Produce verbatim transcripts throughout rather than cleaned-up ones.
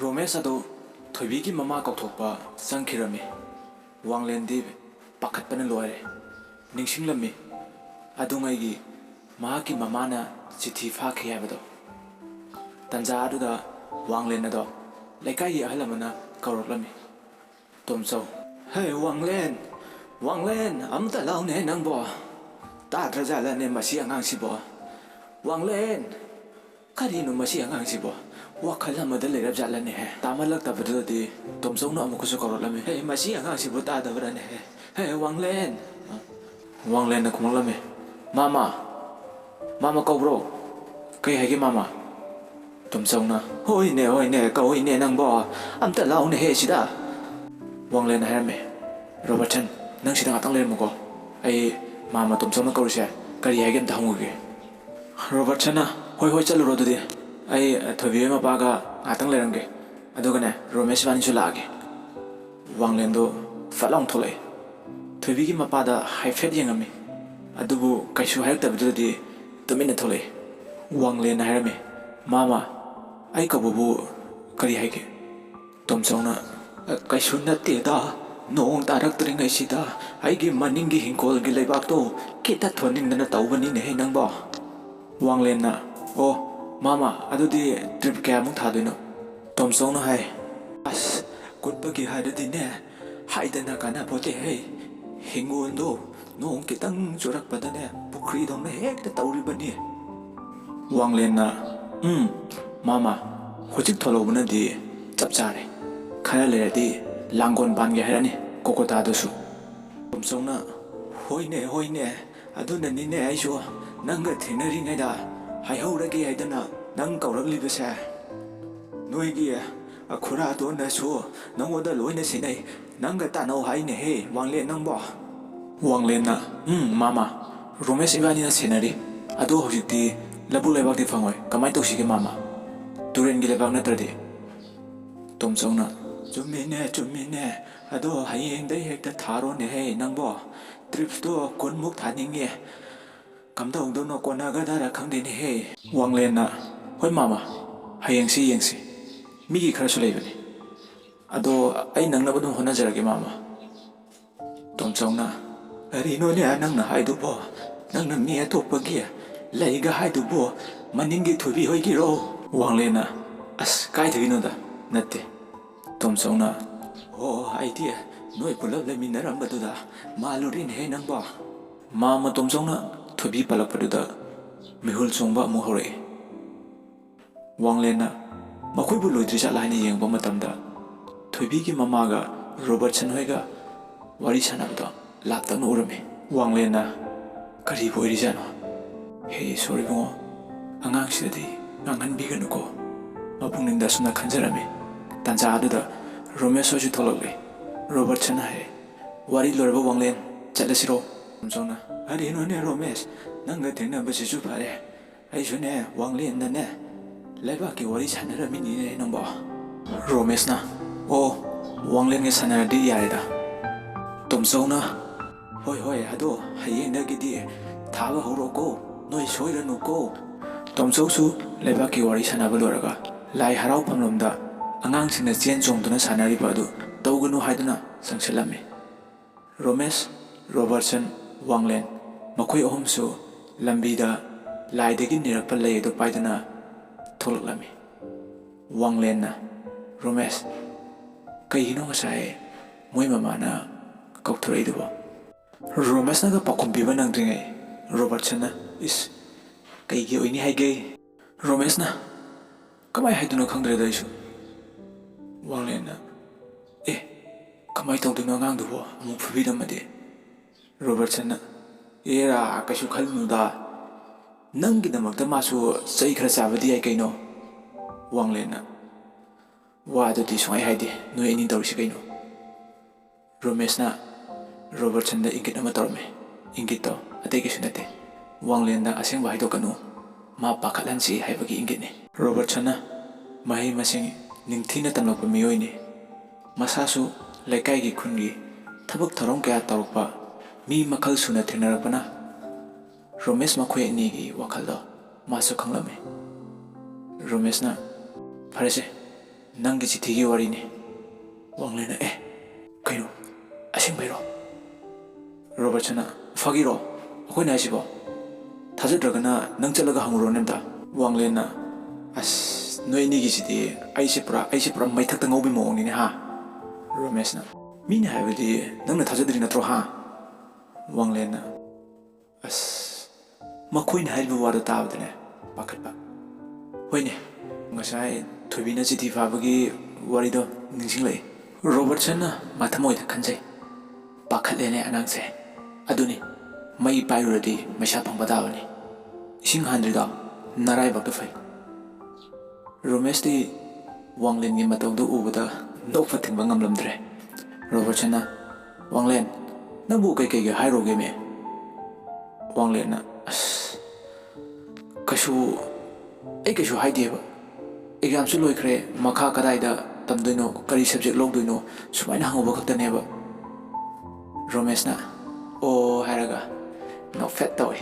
ꯔꯣꯃꯦꯁ ꯑꯗꯨ ꯊꯣꯏꯕꯤꯒꯤ ꯃꯃꯥ ꯀꯧꯊꯣꯛꯄ ꯆꯪꯈꯤꯔꯝꯃꯤ꯫ ꯋꯥꯡꯂꯦꯟꯗꯤ ꯄꯥꯈꯠꯄꯅ ꯂꯣꯏꯔꯦ꯫ ꯅꯤꯡꯁꯤꯡꯂꯝꯃꯤ ꯑꯗꯨꯉꯩꯒꯤ ꯃꯍꯥꯛꯀꯤ ꯃꯃꯥꯅ ꯆꯤꯊꯤ ꯐꯥꯈꯤ ꯍꯥꯏꯕꯗꯣ꯫ ꯇꯟꯖꯥ ꯑꯗꯨꯗ ꯋꯥꯡꯂꯦꯟ ꯑꯗꯣ ꯂꯩꯀꯥꯏꯒꯤ ꯑꯍꯜ ꯑꯃꯅ ꯀꯧꯔꯛꯂꯝꯃꯤ꯫ ꯇꯣꯝꯆꯧ, "ꯍꯦ ꯋꯥꯡꯂꯦꯟ, ꯋꯥꯡꯂꯦꯟ, ꯑꯝꯇ ꯂꯥꯎꯅꯦ ꯅꯪꯕꯣ꯫ ꯇꯥꯗ꯭ꯔꯖꯥꯠꯂꯅꯦ ꯃꯁꯤ ꯑꯉꯥꯡꯁꯤꯕꯣ? ꯋꯥꯡꯂꯦꯟ, ꯀꯔꯤꯅꯣ ꯃꯁꯤ ꯑꯉꯥꯡꯁꯤꯕꯣ? ꯋꯥꯈꯜ ꯑꯃꯗ ꯂꯩꯔꯕꯖꯥꯠꯂꯅꯦꯍꯦ?" ꯇꯥꯃꯜꯂꯛꯇꯕꯗꯨꯗꯗꯤ ꯇꯣꯝꯆꯧꯅ ꯑꯃꯨꯛꯀꯁꯨ ꯀꯧꯔꯛꯂꯝꯃꯤ꯫ "ꯍꯦ, ꯃꯁꯤ ꯑꯉꯥꯡꯁꯤꯕꯨ ꯇꯥꯗꯕ꯭ꯔꯥꯅꯦꯍꯦ? ꯍꯦ ꯋꯥꯡꯂꯦꯟ!" ꯋꯥꯡꯂꯦꯟꯅ ꯈꯨꯝꯂꯛꯂꯝꯃꯤ, "ꯃꯥꯃ, ꯃꯥꯃ ꯀꯧꯕ꯭ꯔꯣ? ꯀꯩ ꯍꯥꯏꯒꯦ ꯃꯥꯃ?" ꯇꯣꯝꯆꯧꯅ, "ꯍꯣꯏꯅꯦ, ꯍꯣꯏꯅꯦ, ꯀꯧꯏꯅꯦ ꯅꯪꯕꯣ꯫ ꯑꯝꯇ ꯂꯥꯎꯅꯦꯍꯦ ꯁꯤꯗ꯫" ꯋꯥꯡꯂꯦꯟꯅ ꯍꯥꯏꯔꯝꯃꯤ, "ꯔꯣꯕꯔꯠꯁꯟ, ꯅꯪ ꯁꯤꯗ ꯉꯥꯛꯇꯪ ꯂꯩꯔꯝꯃꯨꯀꯣ꯫ ꯑꯩ ꯃꯥꯃ ꯇꯣꯝꯆꯧꯅ ꯀꯧꯔꯤꯁꯦ ꯀꯔꯤ ꯍꯥꯏꯒꯦ ꯑꯝꯇ ꯍꯪꯉꯨꯒꯦ꯫" ꯔꯣꯕꯔꯠꯁꯟꯅ, "ꯍꯣꯏ, ꯍꯣꯏ, ꯆꯠꯂꯨꯔꯣ ꯑꯗꯨꯗꯤ꯫ ꯑꯩ, ꯑ, ꯊꯣꯏꯕꯤ ꯍꯣꯏ ꯃꯄꯥꯒ ꯉꯥꯛꯇꯪ ꯂꯩꯔꯝꯒꯦ꯫ ꯑꯗꯨꯒꯅꯦ, ꯔꯣꯃꯦꯁ ꯏꯕꯥꯅꯤꯁꯨ ꯂꯥꯛꯑꯒꯦ꯫" ꯋꯥꯡꯂꯦꯟꯗꯣ ꯐꯠ ꯂꯥꯎꯅ ꯊꯣꯛꯂꯛꯑꯦ꯫ ꯊꯣꯏꯕꯤꯒꯤ ꯃꯄꯥꯗ ꯍꯥꯏꯐꯦꯠ ꯌꯦꯡꯉꯝꯃꯤ꯫ ꯑꯗꯨꯕꯨ ꯀꯩꯁꯨ ꯍꯥꯏꯔꯛꯇꯕꯗꯨꯗꯗꯤ ꯇꯨꯃꯤꯟꯅ ꯊꯣꯛꯂꯛꯑꯦ꯫ ꯋꯥꯡꯂꯦꯟꯅ ꯍꯥꯏꯔꯝꯃꯤ, "ꯃꯥꯃ, ꯑꯩ ꯀꯧꯕꯕꯨ ꯀꯔꯤ ꯍꯥꯏꯒꯦ?" ꯇꯣꯝꯆꯧꯅ, "ꯀꯩꯁꯨ ꯅꯠꯇꯦꯗ, ꯅꯣꯡ ꯇꯥꯔꯛꯇ꯭ꯔꯤꯉꯩꯁꯤꯗ ꯑꯩꯒꯤ ꯃꯅꯤꯡꯒꯤ ꯍꯤꯡꯈꯣꯜꯒꯤ ꯂꯩꯕꯥꯛꯇꯣ ꯈꯤꯇ ꯊꯣꯟꯅꯤꯡꯗꯅ ꯇꯧꯕꯅꯤꯅꯦꯍꯦ ꯅꯪꯕꯣ꯫" ꯋꯥꯡꯂꯦꯟꯅ, "ꯑꯣ, ꯃꯥꯃ, ꯑꯗꯨꯗꯤ ꯇ꯭ꯔꯤꯞ ꯀꯌꯥꯃꯨꯛ ꯊꯥꯗꯣꯏꯅꯣ?" ꯇꯣꯝꯆꯧꯅ ꯍꯥꯏ, "ꯑꯁ, ꯀꯨꯠꯄꯒꯤ ꯍꯥꯏꯔꯗꯤꯅꯦ, ꯍꯥꯏꯗꯅ ꯀꯥꯟꯅꯄꯣꯠꯇꯦꯍꯦ꯫ ꯍꯤꯡꯒꯣꯜꯗꯣ ꯅꯣꯡ ꯈꯤꯇꯪ ꯆꯨꯔꯛꯄꯗꯅꯦ, ꯄꯨꯈ꯭ꯔꯤꯗꯧꯅ ꯍꯦꯛꯇ ꯇꯧꯔꯤꯕꯅꯤ꯫" ꯋꯥꯡꯂꯦꯟꯅ, "ꯎꯝ, ꯃꯥꯃ, ꯍꯧꯖꯤꯛ ꯊꯣꯛꯂꯧꯕꯅꯗꯤ ꯆꯞ ꯆꯥꯔꯦ꯫ ꯈꯔ ꯂꯩꯔꯗꯤ ꯂꯥꯡꯒꯣꯜ ꯄꯥꯟꯒꯦ ꯍꯥꯏꯔꯛꯑꯅꯤ ꯀꯣꯀꯣꯇꯥꯗꯨꯁꯨ꯫" ꯇꯣꯝꯆꯧꯅ, "ꯍꯣꯏꯅꯦ, ꯍꯣꯏꯅꯦ, ꯑꯗꯨꯅꯅꯤꯅꯦ ꯑꯩꯁꯨ ꯅꯪꯒ ꯊꯦꯡꯅꯔꯤꯉꯩꯗ ꯍꯥꯏꯍꯧꯔꯒꯦ ꯍꯥꯏꯗꯅ ꯅꯪ ꯀꯧꯔꯛꯂꯤꯕꯁꯦ꯫ ꯅꯣꯏꯒꯤ ꯈꯨꯔꯥꯗꯣꯅꯁꯨ ꯅꯪꯉꯣꯟꯗ ꯂꯣꯏꯅ ꯁꯤꯟꯅꯩ꯫ ꯅꯪꯒ ꯇꯥꯟꯅꯧ ꯍꯥꯏꯅꯦꯍꯦ, ꯋꯥꯡꯂꯦꯟ ꯅꯪꯕꯣ꯫" ꯋꯥꯡꯂꯦꯟꯅ, "ꯎꯝ, ꯃꯥꯃ, ꯔꯣꯃꯦꯁ ꯏꯕꯥꯅꯤꯅ ꯁꯦꯟꯅꯔꯤ꯫ ꯑꯗꯣ ꯍꯧꯖꯤꯛꯇꯤ ꯂꯧꯕꯨꯛ ꯂꯩꯕꯥꯛꯇꯤ ꯐꯪꯉꯣꯏ꯫ ꯀꯃꯥꯏꯅ ꯇꯧꯁꯤꯒꯦ, ꯃꯥꯃ? ꯇꯨꯔꯦꯟꯒꯤ ꯂꯩꯕꯥꯛ ꯅꯠꯇ꯭ꯔꯗꯤ?" ꯇꯣꯝꯆꯧꯅ, "ꯆꯨꯝꯃꯤꯅꯦ, ꯆꯨꯝꯃꯤꯅꯦ꯫ ꯑꯗꯣ ꯍꯌꯦꯡꯗꯩ ꯍꯦꯛꯇ ꯊꯥꯔꯣꯅꯦꯍꯦ ꯅꯪꯕꯣ꯫ ꯇ꯭ꯔꯤꯞꯁꯇꯣ ꯀꯨꯟꯃꯨꯛ ꯊꯥꯅꯤꯡꯉꯦ꯫ ꯀꯝꯗꯧꯗꯣꯏꯅꯣ, ꯀꯣꯟꯅꯒꯗ꯭ꯔꯥ ꯈꯪꯗꯦꯅꯦꯍꯦ꯫" ꯋꯥꯡꯂꯦꯟꯅ, "ꯍꯣꯏ ꯃꯥꯃ, ꯍꯌꯦꯡꯁꯤ ꯌꯦꯡꯁꯤ꯫ ꯃꯤꯒꯤ ꯈꯔꯁꯨ ꯂꯩꯕꯅꯤ꯫ ꯑꯗꯣ ꯑꯩ ꯅꯪꯅꯕ ꯑꯗꯨꯝ ꯍꯣꯠꯅꯖꯔꯒꯦ, ꯃꯥꯃ꯫ ꯇꯣꯝꯆꯧꯅ, "ꯀꯔꯤꯅꯣꯅꯦ ꯅꯪꯅ ꯍꯥꯏꯗꯨꯕꯣ? ꯅꯪꯅ ꯃꯤ ꯑꯇꯣꯞꯄꯒꯤ ꯂꯩꯒ ꯍꯥꯏꯗꯨꯕꯣ? ꯃꯅꯤꯡꯒꯤ ꯊꯣꯏꯕꯤ ꯍꯣꯏꯒꯤꯔꯣ?" ꯋꯥꯡꯂꯦꯟꯅ, "ꯑꯁ, ꯀꯥꯏꯗꯒꯤꯅꯣꯗ, ꯅꯠꯇꯦ꯫" ꯇꯣꯝꯆꯧꯅ, "ꯑꯣ, ꯑꯩꯗꯤ ꯅꯣꯏ ꯄꯨꯂꯞ ꯂꯩꯃꯤꯟꯅꯔꯝꯕꯗꯨꯗ ꯃꯥꯜꯂꯨꯔꯤꯅꯦꯍꯦ ꯅꯪꯕꯣ꯫" ꯃꯥꯃ ꯇꯣꯝꯆꯧꯅ ꯊꯣꯏꯕꯤ ꯄꯜꯂꯛꯄꯗꯨꯗ ꯃꯤꯍꯨꯜ ꯆꯣꯡꯕ ꯑꯃꯨꯛ ꯍꯧꯔꯛꯏ꯫ ꯋꯥꯡꯂꯦꯟꯅ ꯃꯈꯣꯏꯕꯨ ꯂꯣꯏꯗ꯭ꯔꯤꯖꯥꯠꯂꯥ ꯍꯥꯏꯅ ꯌꯦꯡꯕ ꯃꯇꯝꯗ, ꯊꯣꯏꯕꯤꯒꯤ ꯃꯃꯥꯒ ꯔꯣꯕꯔꯠꯁꯟ ꯍꯣꯏꯒ ꯋꯥꯔꯤ ꯁꯥꯟꯅꯕꯗꯣ ꯂꯥꯞꯇꯛꯅ ꯎꯔꯝꯃꯤ꯫ ꯋꯥꯡꯂꯦꯟꯅ, "ꯀꯔꯤꯕꯨ ꯑꯣꯏꯔꯤꯖꯥꯠꯅꯣ? ꯍꯦ ꯏꯁꯣꯔ ꯏꯕꯨꯡꯉꯣ, ꯑꯉꯥꯡꯁꯤꯗꯗꯤ ꯉꯥꯡꯍꯟꯕꯤꯒꯅꯨꯀꯣ꯫" ꯃꯄꯨꯛꯅꯤꯡꯗ ꯑꯁꯨꯝꯅ ꯈꯟꯖꯔꯝꯃꯤ꯫ ꯇꯥꯟꯖꯥ ꯑꯗꯨꯗ ꯔꯣꯃꯦꯁ ꯍꯣꯏꯁꯨ ꯊꯣꯛꯂꯛꯂꯦ꯫ ꯔꯣꯕꯔꯠꯁꯟꯅ ꯍꯥꯏ, "ꯋꯥꯔꯤ ꯂꯣꯏꯔꯕ ꯋꯥꯡꯂꯦꯟ, ꯆꯠꯂꯁꯤꯔꯣ?" ꯇꯣꯝꯆꯧꯅ, "ꯀꯔꯤꯅꯣꯅꯦ ꯔꯣꯃꯦꯁ, ꯅꯪꯒ ꯊꯦꯡꯅꯕꯁꯤꯁꯨ ꯐꯔꯦ꯫ ꯑꯩꯁꯨꯅꯦ, ꯋꯥꯡꯂꯦꯟꯗꯅꯦ, ꯂꯩꯕꯥꯛꯀꯤ ꯋꯥꯔꯤ ꯁꯥꯟꯅꯔꯝꯃꯤꯅꯤꯅꯦ ꯅꯪꯕꯣ꯫" ꯔꯣꯃꯦꯁꯅ, "ꯑꯣ, ꯋꯥꯡꯂꯦꯟꯒ ꯁꯥꯟꯅꯔꯗꯤ ꯌꯥꯔꯦꯗ꯫" ꯇꯣꯝꯆꯧꯅ, "ꯍꯣꯏ, ꯍꯣꯏ, ꯑꯗꯣ ꯍꯌꯦꯡꯗꯒꯤꯗꯤ ꯊꯥꯕ ꯍꯧꯔꯣꯀꯣ, ꯅꯣꯏ ꯁꯣꯏꯔꯅꯨꯀꯣ꯫" ꯇꯣꯝꯆꯧꯁꯨ ꯂꯩꯕꯥꯛꯀꯤ ꯋꯥꯔꯤ ꯁꯥꯟꯅꯕ ꯂꯣꯏꯔꯒ ꯂꯥꯏ ꯍꯔꯥꯎꯐꯝꯂꯣꯝꯗ ꯑꯉꯥꯡꯁꯤꯡꯅ ꯆꯦꯟ ꯆꯣꯡꯗꯨꯅ ꯁꯥꯟꯅꯔꯤꯕ ꯑꯗꯨ ꯇꯧꯒꯅꯨ ꯍꯥꯏꯗꯨꯅ ꯆꯪꯁꯤꯜꯂꯝꯃꯤ꯫ ꯔꯣꯃꯦꯁ, ꯔꯣꯕꯔꯠꯁꯟ, ꯋꯥꯡꯂꯦꯟ, ꯃꯈꯣꯏ ꯑꯍꯨꯝꯁꯨ ꯂꯝꯕꯤꯗ ꯂꯥꯏꯗꯒꯤ ꯅꯤꯔꯛꯄ ꯂꯩ ꯑꯗꯨ ꯄꯥꯏꯗꯨꯅ ꯊꯣꯛꯂꯛꯂꯝꯃꯤ꯫ ꯋꯥꯡꯂꯦꯟꯅ, "ꯔꯣꯃꯦꯁ, ꯀꯩꯒꯤꯅꯣ ꯉꯁꯥꯏ ꯃꯣꯏ ꯃꯃꯥꯅ ꯀꯧꯊꯣꯔꯛꯏꯗꯨꯕꯣ?" ꯔꯣꯃꯦꯁꯅꯒ ꯄꯥꯎꯈꯨꯝ ꯄꯤꯕ ꯅꯪꯗ꯭ꯔꯤꯉꯩ ꯔꯣꯕꯔꯠꯁꯟꯅ, "ꯏꯁ, ꯀꯩꯒꯤ ꯑꯣꯏꯅꯤ ꯍꯥꯏꯒꯦ?" ꯔꯣꯃꯦꯁꯅ, "ꯀꯃꯥꯏ ꯍꯥꯏꯗꯣꯏꯅꯣ ꯈꯪꯗ꯭ꯔꯦꯗ ꯑꯩꯁꯨ꯫" ꯋꯥꯡꯂꯦꯟꯅ, "ꯑꯦ, ꯀꯃꯥꯏ ꯇꯧꯗꯣꯏꯅꯣ ꯑꯉꯥꯡꯗꯨꯕꯣ? ꯑꯃꯨꯛ ꯐꯨꯕꯤꯔꯝꯃꯗꯤ?" ꯔꯣꯕꯔꯠꯁꯟꯅ, "ꯑꯦꯔꯥ, ꯀꯩꯁꯨ ꯈꯜꯂꯨꯅꯨꯗ꯫ ꯅꯪꯒꯤꯗꯃꯛꯇ ꯃꯥꯁꯨ ꯆꯩ ꯈꯔ ꯆꯥꯕꯗꯤ ꯌꯥꯏ ꯀꯩꯅꯣ꯫" ꯋꯥꯡꯂꯦꯟꯅ, "ꯋꯥꯗꯨꯗꯤ ꯁꯨꯡꯍꯥꯏ ꯍꯥꯏꯗꯦ, ꯅꯣꯏ ꯑꯅꯤ ꯇꯧꯔꯤꯁꯤ ꯀꯩꯅꯣ?" ꯔꯣꯃꯦꯁꯅ ꯔꯣꯕꯔꯠꯁꯟꯗ ꯏꯪꯒꯤꯠ ꯑꯃ ꯇꯧꯔꯝꯃꯤ꯫ ꯏꯪꯒꯤꯠꯇꯣ ꯑꯇꯩ ꯀꯩꯁꯨ ꯅꯠꯇꯦ, ꯋꯥꯡꯂꯦꯟꯗ ꯑꯁꯦꯡꯕ ꯍꯥꯏꯗꯣꯛꯀꯅꯨ, ꯃꯥ ꯄꯥꯈꯠꯍꯟꯁꯤ ꯍꯥꯏꯕꯒꯤ ꯏꯪꯒꯤꯠꯅꯤ꯫ ꯔꯣꯕꯔꯠꯁꯟꯅ ꯃꯍꯩ ꯃꯁꯤꯡ ꯅꯤꯡꯊꯤꯅ ꯇꯝꯂꯛꯄ ꯃꯤꯑꯣꯏꯅꯤ꯫ ꯃꯁꯥꯁꯨ ꯂꯩꯀꯥꯏꯒꯤ ꯈꯨꯟꯒꯤ ꯊꯕꯛ ꯊꯧꯔꯝ ꯀꯌꯥ ꯇꯧꯔꯛꯄ ꯃꯤ ꯃꯈꯜ ꯁꯨꯅ ꯊꯦꯡꯅꯔꯛꯄꯅ ꯔꯣꯃꯦꯁ ꯃꯈꯣꯏ ꯑꯅꯤꯒꯤ ꯋꯥꯈꯜꯗꯣ ꯃꯥꯁꯨ ꯈꯪꯂꯝꯃꯤ꯫ ꯔꯣꯃꯦꯁꯅ, "ꯐꯔꯦꯁꯦ, ꯅꯪꯒꯤ ꯆꯤꯊꯤꯒꯤ ꯋꯥꯔꯤꯅꯤ꯫ ꯋꯥꯡꯂꯦꯟꯅ, "ꯑꯦ, ꯀꯩꯅꯣ? ꯑꯁꯦꯡꯕꯩꯔꯣ?" ꯔꯣꯕꯔꯠꯁꯟꯅ, "ꯐꯥꯒꯤꯔꯣ ꯑꯩꯈꯣꯏꯅ ꯍꯥꯏꯁꯤꯕꯣ? ꯊꯥꯖꯗ꯭ꯔꯒꯅ ꯅꯪ ꯆꯠꯂꯒ ꯍꯪꯉꯨꯔꯣꯅꯦ ꯑꯝꯇ?" ꯋꯥꯡꯂꯦꯟꯅ, "ꯑꯁ, ꯅꯣꯏ ꯑꯅꯤꯒꯤꯁꯤꯗꯤ ꯑꯩꯁꯦ ꯄꯨꯔꯥ, ꯑꯩꯁꯦ ꯄꯨꯔꯥ ꯃꯩꯊꯛꯇ ꯉꯧꯕꯒꯤ ꯃꯑꯣꯡꯅꯤꯅꯦ, ꯍꯥ?" ꯔꯣꯃꯦꯁꯅ, "ꯃꯤꯅ ꯍꯥꯏꯕꯗꯤ ꯅꯪꯅ ꯊꯥꯖꯗ꯭ꯔꯤ ꯅꯠꯇ꯭ꯔꯣ, ꯍꯥ?" ꯋꯥꯡꯂꯦꯟꯅ, "ꯑꯁ, ꯃꯈꯣꯏꯅ ꯍꯥꯏꯔꯤꯕ ꯋꯥꯗꯣ ꯇꯥꯕꯗꯅꯦ ꯄꯥꯈꯠꯄ꯫ ꯍꯣꯏꯅꯦ, ꯉꯁꯥꯏ ꯊꯣꯏꯕꯤꯅ ꯆꯤꯊꯤ ꯐꯥꯕꯒꯤ ꯋꯥꯔꯤꯗꯣ ꯅꯤꯡꯁꯤꯡꯂꯛꯏ꯫" ꯔꯣꯕꯔꯠꯁꯟꯅ ꯃꯊꯃꯣꯏꯗ ꯈꯟꯖꯩ, "ꯄꯥꯈꯠꯂꯦꯅꯦ ꯑꯉꯥꯡꯁꯦ꯫ ꯑꯗꯨꯅꯤ, ꯃꯩ ꯄꯥꯏꯔꯨꯔꯗꯤ ꯃꯩꯁꯥ ꯐꯪꯕ ꯇꯥꯕꯅꯤ꯫ ꯏꯁꯤꯡ ꯍꯥꯟꯗ꯭ꯔꯤꯗꯣ ꯅꯔꯥꯏꯕꯛꯇ ꯐꯩ꯫" ꯔꯣꯃꯦꯁꯇꯤ ꯋꯥꯡꯂꯦꯟꯒꯤ ꯃꯇꯧꯗꯨ ꯎꯕꯗ ꯅꯣꯛꯄ ꯊꯤꯡꯕ ꯉꯝꯂꯝꯗ꯭ꯔꯦ꯫ ꯔꯣꯕꯔꯠꯁꯟꯅ, "ꯋꯥꯡꯂꯦꯟ, ꯅꯪꯕꯨ ꯀꯩꯀꯩꯒ ꯍꯥꯏꯔꯨꯒꯦꯃꯦ?" ꯋꯥꯡꯂꯦꯟꯅ, "ꯑꯁ, ꯀꯩꯁꯨ, ꯑꯩ ꯀꯩꯁꯨ ꯍꯥꯏꯗꯦꯕ꯫ ꯑꯦꯛꯖꯥꯝꯁꯨ ꯂꯣꯏꯈ꯭ꯔꯦ, ꯃꯈꯥ ꯀꯗꯥꯏꯗ ꯇꯝꯗꯣꯏꯅꯣ, ꯀꯔꯤ ꯁꯕꯖꯦꯛ ꯂꯧꯗꯣꯏꯅꯣ, ꯁꯨꯃꯥꯏꯅ ꯍꯪꯉꯨꯕ ꯈꯛꯇꯅꯦꯕ꯫" ꯔꯣꯃꯦꯁꯅ "ꯑꯣ" ꯍꯥꯏꯔꯒ ꯅꯣꯛꯐꯦꯠ ꯇꯧꯏ꯫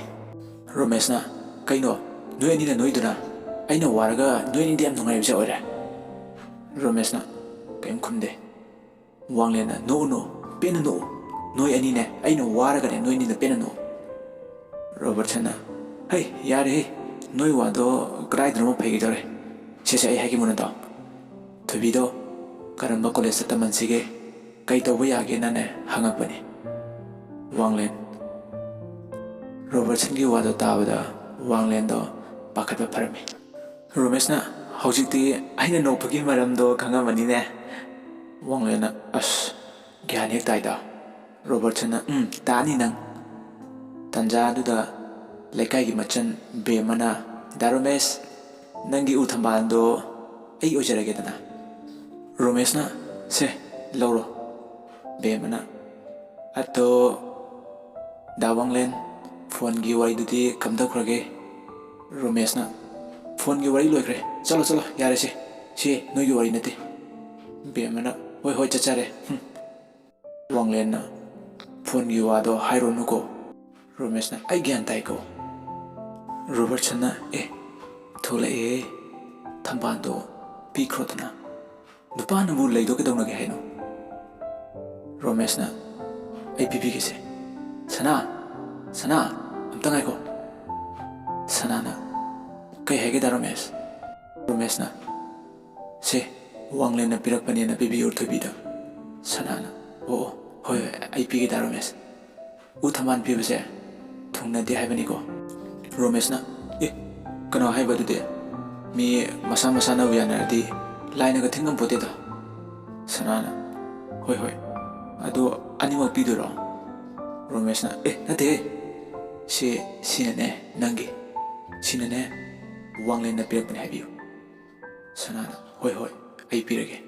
ꯔꯣꯃꯦꯁꯅ, "ꯀꯩꯅꯣ, ꯅꯣꯏ ꯑꯅꯤꯅ ꯅꯣꯏꯗꯨꯅ? ꯑꯩꯅ ꯋꯥꯔꯒ ꯅꯣꯏ ꯑꯅꯤꯗꯤ ꯌꯥꯝ ꯅꯨꯡꯉꯥꯏꯕꯁꯦ ꯑꯣꯏꯔꯦ?" ꯔꯣꯃꯦꯁꯅ ꯀꯔꯤꯝ ꯈꯨꯝꯗꯦ꯫ ꯋꯥꯡꯂꯦꯟꯅ, "ꯅꯣꯛꯎꯅꯨ, ꯄꯦꯟꯅ ꯅꯣꯛꯎ꯫ ꯅꯣꯏ ꯑꯅꯤꯅꯦ, ꯑꯩꯅ ꯋꯥꯔꯒꯅꯦ, ꯅꯣꯏ ꯑꯅꯤꯅ ꯄꯦꯟꯅ ꯅꯣꯛꯎ꯫" ꯔꯣꯕꯔꯠꯁꯟꯅ, "ꯍꯩ, ꯌꯥꯔꯦꯍꯦ, ꯅꯣꯏ ꯋꯥꯗꯣ ꯀꯗꯥꯏꯗꯅꯣꯃ ꯐꯩꯒꯗꯧꯔꯦ꯫ ꯁꯦ, ꯁꯦ, ꯑꯩ ꯍꯥꯏꯒꯦ ꯃꯨꯟꯅ ꯇꯥꯎ꯫ ꯊꯣꯏꯕꯤꯗꯣ ꯀꯔꯝꯕ ꯀꯣꯂꯦꯖꯇ ꯇꯝꯍꯟꯁꯤꯒꯦ, ꯀꯩ ꯇꯧꯕ ꯌꯥꯒꯦꯅꯅꯦ ꯍꯪꯉꯛꯄꯅꯤ꯫" ꯋꯥꯡꯂꯦꯟ꯫ ꯔꯣꯕꯔꯠꯁꯟꯒꯤ ꯋꯥꯗꯣ ꯇꯥꯕꯗ ꯋꯥꯡꯂꯦꯟꯗꯣ ꯄꯥꯈꯠꯄ ꯐꯔꯝꯃꯤ꯫ ꯔꯣꯃꯦꯁꯅ, "ꯍꯧꯖꯤꯛꯇꯤ ꯑꯩꯅ ꯅꯣꯛꯄꯒꯤ ꯃꯔꯝꯗꯣ ꯈꯪꯉꯝꯃꯅꯤꯅꯦ?" ꯋꯥꯡꯂꯦꯟꯅ, "ꯑꯁ, ꯒ꯭ꯌꯥꯟ ꯍꯦꯛ ꯇꯥꯏꯗ꯫" ꯔꯣꯕꯔꯠꯁꯟꯅ, "ꯎꯝ, ꯇꯥꯅꯤ ꯅꯪ꯫" ꯇꯟꯖꯥꯗꯨꯗ ꯂꯩꯀꯥꯏꯒꯤ ꯃꯆꯟ ꯕꯦꯝꯃꯅ, "ꯗꯥ ꯔꯣꯃꯦꯁ, ꯅꯪꯒꯤ ꯎ ꯊꯝꯕꯥꯜꯗꯣ ꯑꯩ ꯑꯣꯏꯖꯔꯒꯦꯗꯅ꯫" ꯔꯣꯃꯦꯁꯅ, "ꯁꯦ, ꯂꯧꯔꯣ꯫" ꯕꯦꯝꯃꯅ, "ꯑꯗꯣ, ꯗꯥ ꯋꯥꯡꯂꯦꯟ, ꯐꯣꯟꯒꯤ ꯋꯥꯔꯤꯗꯨꯗꯤ ꯀꯝꯗꯧꯈ꯭ꯔꯒꯦ?" ꯔꯣꯃꯦꯁꯅ, "ꯐꯣꯟꯒꯤ ꯋꯥꯔꯤ ꯂꯣꯏꯈ꯭ꯔꯦ꯫ ꯆꯠꯂꯣ, ꯆꯠꯂꯣ, ꯌꯥꯔꯦꯁꯦ꯫ ꯁꯤ ꯅꯣꯏꯒꯤ ꯋꯥꯔꯤ ꯅꯠꯇꯦ꯫" ꯕꯦꯝꯃꯅ, "ꯍꯣꯏ, ꯍꯣꯏ, ꯆꯠꯆꯔꯦ꯫ ꯍꯨꯝ꯫" ꯋꯥꯡꯂꯦꯟꯅ, "ꯐꯣꯟꯒꯤ ꯋꯥꯗꯣ ꯍꯥꯏꯔꯨꯅꯨꯀꯣ꯫" ꯔꯣꯃꯦꯁꯅ, "ꯑꯩ ꯒ꯭ꯌꯥꯟ ꯇꯥꯏꯀꯣ꯫" ꯔꯣꯕꯔꯠꯁꯟꯅ, "ꯑꯦ, ꯊꯣꯛꯂꯛꯑꯦ, ꯊꯝꯕꯥꯜꯗꯣ ꯄꯤꯈ꯭ꯔꯣꯗꯅ꯫" "ꯅꯨꯄꯥꯅꯕꯨ ꯂꯩꯗꯣ ꯀꯩꯗꯧꯅꯒꯦ ꯍꯥꯏꯅꯣ?" ꯔꯣꯃꯦꯁꯅ, "ꯑꯩ ꯄꯤꯕꯤꯒꯦꯁꯦ꯫" "ꯁꯅꯥ, ꯁꯅꯥ, ꯑꯝꯇ ꯉꯥꯏꯈꯣ꯫" ꯁꯅꯥꯅ, "ꯀꯩ ꯍꯥꯏꯒꯦ ꯗꯥ ꯔꯣꯃꯦꯁ?" ꯔꯣꯃꯦꯁꯅ, "ꯁꯦ, ꯋꯥꯡꯂꯦꯟꯅ ꯄꯤꯔꯛꯄꯅꯦꯅ ꯄꯤꯕꯤꯌꯨ ꯊꯣꯏꯕꯤꯗ꯫" ꯁꯅꯥꯅ, "ꯑꯣ, ꯑꯣ, ꯍꯣꯏ, ꯍꯣꯏ, ꯑꯩ ꯄꯤꯒꯦ ꯗꯥ ꯔꯣꯃꯦꯁ꯫ ꯎ ꯊꯝꯕꯥꯜ ꯄꯤꯕꯁꯦ ꯊꯨꯡꯅꯗꯦ ꯍꯥꯏꯕꯅꯤꯀꯣ꯫" ꯔꯣꯃꯦꯁꯅ, "ꯑꯦ, ꯀꯅꯥ ꯍꯥꯏꯕ ꯑꯗꯨꯗꯤ? ꯃꯤ ꯃꯁꯥ ꯃꯁꯥꯅꯕꯨ ꯌꯥꯅꯔꯗꯤ ꯂꯥꯏꯅꯒ ꯊꯤꯡꯉꯝꯄꯣꯠꯇꯦꯗ꯫" ꯁꯅꯥꯅ, "ꯍꯣꯏ, ꯍꯣꯏ, ꯑꯗꯣ ꯑꯅꯤꯃꯛ ꯄꯤꯗꯣꯏꯔꯣ?" ꯔꯣꯃꯦꯁꯅ, "ꯑꯦ, ꯅꯠꯇꯦꯍꯦ, ꯁꯤ, ꯁꯤꯅꯅꯦ ꯅꯪꯒꯤ, ꯁꯤꯅꯅꯦ ꯋꯥꯡꯂꯦꯟꯅ ꯄꯤꯔꯛꯄꯅꯦ ꯍꯥꯏꯕꯤꯌꯨ꯫" ꯁꯅꯥꯅ, "ꯍꯣꯏ, ꯍꯣꯏ, ꯑꯩ ꯄꯤꯔꯒꯦ꯫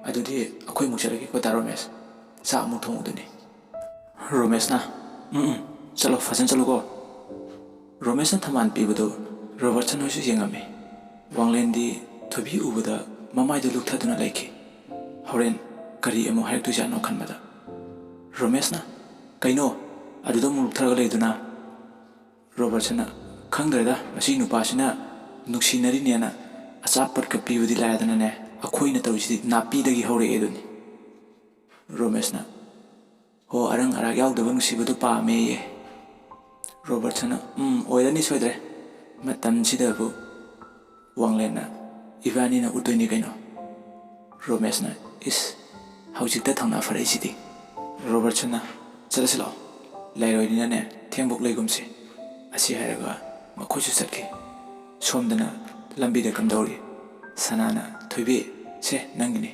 ꯑꯗꯨꯗꯤ ꯑꯩꯈꯣꯏ ꯑꯃꯨꯛ ꯆꯠꯂꯒꯦꯀꯣ ꯗꯥ ꯔꯣꯃꯦꯁ, ꯆꯥꯛ ꯑꯃꯨꯛ ꯊꯣꯡꯉꯨꯗꯣꯏꯅꯤ꯫" ꯔꯣꯃꯦꯁꯅ, "ꯎꯝ, ꯎꯝ, ꯆꯠꯂꯣ, ꯐꯖꯅ ꯆꯠꯂꯨꯀꯣ꯫" ꯔꯣꯃꯦꯁꯅ ꯊꯝꯕꯥꯜ ꯄꯤꯕꯗꯨ ꯔꯣꯕꯔꯠꯁꯟ ꯍꯣꯏꯁꯨ ꯌꯦꯡꯉꯝꯃꯤ꯫ ꯋꯥꯡꯂꯦꯟꯗꯤ ꯊꯣꯏꯕꯤ ꯎꯕꯗ ꯃꯃꯥꯏꯗꯨ ꯂꯨꯛꯊꯗꯨꯅ ꯂꯩꯈꯤ꯫ ꯍꯣꯔꯦꯟ ꯀꯔꯤ ꯑꯃꯨꯛ ꯍꯥꯏꯔꯛꯇꯣꯏꯖꯥꯠꯅꯣ ꯈꯟꯕꯗ꯫ ꯔꯣꯃꯦꯁꯅ, "ꯀꯩꯅꯣ ꯑꯗꯨꯗ ꯑꯃꯨꯛ ꯂꯨꯛꯊꯔꯒ ꯂꯩꯗꯨꯅ?" ꯔꯣꯕꯔꯠꯁꯟꯅ, "ꯈꯪꯗ꯭ꯔꯦꯗ, ꯃꯁꯤ ꯅꯨꯄꯥꯁꯤꯅ ꯅꯨꯡꯁꯤꯅꯔꯤꯅꯦꯅ ꯑꯆꯥꯄꯣꯠꯀ ꯄꯤꯕꯗꯤ ꯂꯥꯏꯔꯗꯅꯅꯦ, ꯑꯩꯈꯣꯏꯅ ꯇꯧꯔꯤꯁꯤꯗꯤ ꯅꯥꯄꯤꯗꯒꯤ ꯍꯧꯔꯛꯑꯦ ꯑꯗꯨꯅꯤ꯫" ꯔꯣꯃꯦꯁꯅ, "ꯍꯣ, ꯑꯔꯪ ꯑꯔꯥꯛ ꯌꯥꯎꯗꯕ ꯅꯨꯡꯁꯤꯕꯗꯨ ꯄꯥꯝꯃꯦꯌꯦ꯫" ꯔꯣꯕꯔꯠꯁꯟꯅ, "ꯎꯝ, ꯑꯣꯏꯔꯅꯤ ꯁꯣꯏꯗ꯭ꯔꯦ꯫ ꯃꯇꯝꯁꯤꯗꯕꯨ ꯋꯥꯡꯂꯦꯟꯅ ꯏꯕꯥꯅꯤꯅ ꯎꯠꯇꯣꯏꯅꯤ ꯀꯩꯅꯣ꯫" ꯔꯣꯃꯦꯁꯅ, "ꯏꯁ, ꯍꯧꯖꯤꯛꯇ ꯊꯧꯅꯥ ꯐꯔꯛꯏꯁꯤꯗꯤ꯫" ꯔꯣꯕꯔꯠꯁꯟꯅ, "ꯆꯠꯂꯁꯤ ꯂꯥꯛꯑꯣ, ꯂꯩꯔꯣꯏꯅꯤꯅꯅꯦ ꯊꯦꯡꯕꯣꯛ ꯂꯩꯒꯨꯝꯁꯤ꯫" ꯑꯁꯤ ꯍꯥꯏꯔꯒ ꯃꯈꯣꯏꯁꯨ ꯆꯠꯈꯤ꯫ ꯁꯣꯝꯗꯅ ꯂꯝꯕꯤꯗ ꯀꯝꯗꯧꯔꯤ? ꯁꯅꯥꯅ, "ꯊꯣꯏꯕꯤ, ꯁꯦ ꯅꯪꯒꯤꯅꯤ꯫"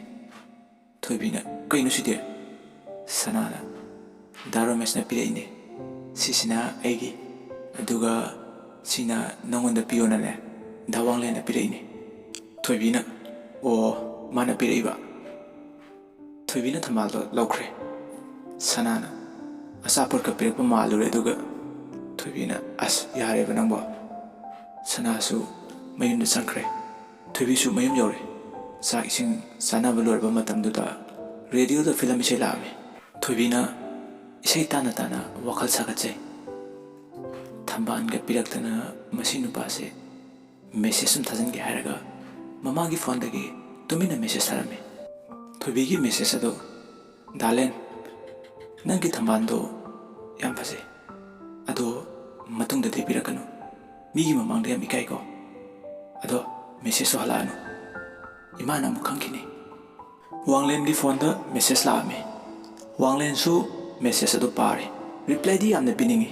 ꯊꯣꯏꯕꯤꯅ, "ꯀꯩꯅꯣ ꯁꯤꯗꯤ?" ꯁꯅꯥꯅ, "ꯗꯥ ꯔꯣꯃꯦꯁꯅ ꯄꯤꯔꯛꯏꯅꯦ꯫ ꯁꯤꯁꯤꯅ ꯑꯩꯒꯤ, ꯑꯗꯨꯒ ꯁꯤꯅ ꯅꯉꯣꯟꯗ ꯄꯤꯌꯣꯅꯅꯦ ꯗꯥ ꯋꯥꯡꯂꯦꯟꯅ ꯄꯤꯔꯛꯏꯅꯦ꯫" ꯊꯣꯏꯕꯤꯅ, "ꯑꯣ, ꯃꯥꯅ ꯄꯤꯔꯛꯏꯕ?" ꯊꯣꯏꯕꯤꯅ ꯊꯝꯕꯥꯜꯗꯣ ꯂꯧꯈ꯭ꯔꯦ꯫ ꯁꯅꯥꯅ ꯑꯆꯥꯄꯣꯠꯀ ꯄꯤꯔꯛꯄ ꯃꯥꯜꯂꯨꯔꯦ, ꯑꯗꯨꯒ ꯊꯣꯏꯕꯤꯅ, "ꯑꯁ, ꯌꯥꯔꯦꯕ ꯅꯪꯕꯣ꯫" ꯁꯅꯥꯁꯨ ꯃꯌꯨꯝꯗ ꯆꯪꯈ꯭ꯔꯦ꯫ ꯊꯣꯏꯕꯤꯁꯨ ꯃꯌꯨꯝ ꯌꯧꯔꯦ꯫ ꯆꯥꯛ ꯏꯁꯤꯡ ꯆꯥꯅꯕ ꯂꯣꯏꯔꯕ ꯃꯇꯝꯗꯨꯗ ꯔꯦꯗꯤꯑꯣꯗ ꯐꯤꯂꯝ ꯏꯁꯩ ꯂꯥꯛꯑꯝꯃꯤ꯫ ꯊꯣꯏꯕꯤꯅ ꯏꯁꯩ ꯇꯥꯅ ꯇꯥꯅ ꯋꯥꯈꯜ ꯁꯥꯒꯠꯆꯩ꯫ ꯊꯝꯕꯥꯜꯒ ꯄꯤꯔꯛꯇꯅ ꯃꯁꯤ ꯅꯨꯄꯥꯁꯦ ꯃꯦꯁꯦꯖ ꯑꯃ ꯊꯥꯖꯤꯟꯒꯦ ꯍꯥꯏꯔꯒ ꯃꯃꯥꯒꯤ ꯐꯣꯟꯗꯒꯤ ꯇꯨꯃꯤꯟꯅ ꯃꯦꯁꯦꯖ ꯊꯥꯔꯝꯃꯤ꯫ ꯊꯣꯏꯕꯤꯒꯤ ꯃꯦꯁꯦꯖ ꯑꯗꯨ, "ꯗꯥꯂꯦꯟ, ꯅꯪꯒꯤ ꯊꯝꯕꯥꯜꯗꯣ ꯌꯥꯝ ꯐꯖꯩ, ꯑꯗꯣ ꯃꯇꯨꯡꯗꯗꯤ ꯄꯤꯔꯛꯀꯅꯨ, ꯃꯤꯒꯤ ꯃꯃꯥꯡꯗ ꯌꯥꯝ ꯏꯀꯥꯏꯀꯣ꯫ ꯑꯗꯣ ꯃꯦꯁꯦꯖꯁꯨ ꯍꯜꯂꯛꯑꯅꯨ, ꯏꯃꯥꯅ ꯑꯃꯨꯛ ꯈꯪꯈꯤꯅꯤ"꯫ ꯋꯥꯡꯂꯦꯟꯒꯤ ꯐꯣꯟꯗ ꯃꯦꯁꯦꯖ ꯂꯥꯛꯑꯝꯃꯤ꯫ ꯋꯥꯡꯂꯦꯟꯁꯨ ꯃꯦꯁꯦꯖ ꯑꯗꯨ ꯄꯥꯔꯦ꯫ ꯔꯤꯄ꯭ꯂꯥꯏꯗꯤ ꯌꯥꯝꯅ ꯄꯤꯅꯤꯡꯉꯤ꯫